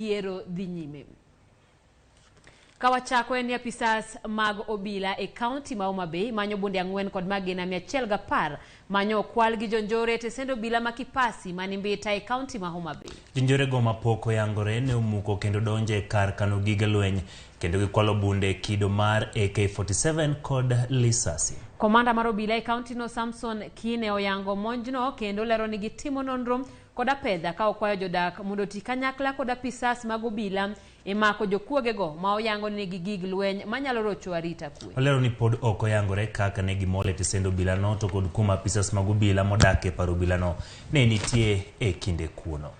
Yiero dhi nyime. Ka wachako en ni apisas mag obila e kaunti ma Homa Bay manyo bunde ang'wen kod magina 110 manyo okwal gi jonjore e tesend obila ma Kipasi mani Mbita e kaunti ma Homa Bay. Jonjorego mapok oyangore ne omuko kendo donjo e kar kano gige lweny kendo gikwalo bunde kido mar AK-47 kod lisasi. Komanda mar obila e kauntino Samson Kine oyango monjno kendo lero ni gitimo nonro kod apedha ka okwayo jodak mondo oti kanyakla kod apisas mag obila e mako jokuogego ma oyango ni nigi gig lweny manyalo rocho arita kwe. Olero ni pod ok oyangore kaka ne gimol e tesend obilano to kod kuma apisas mag obila modak e par obilano ne nitie e kinde kuono.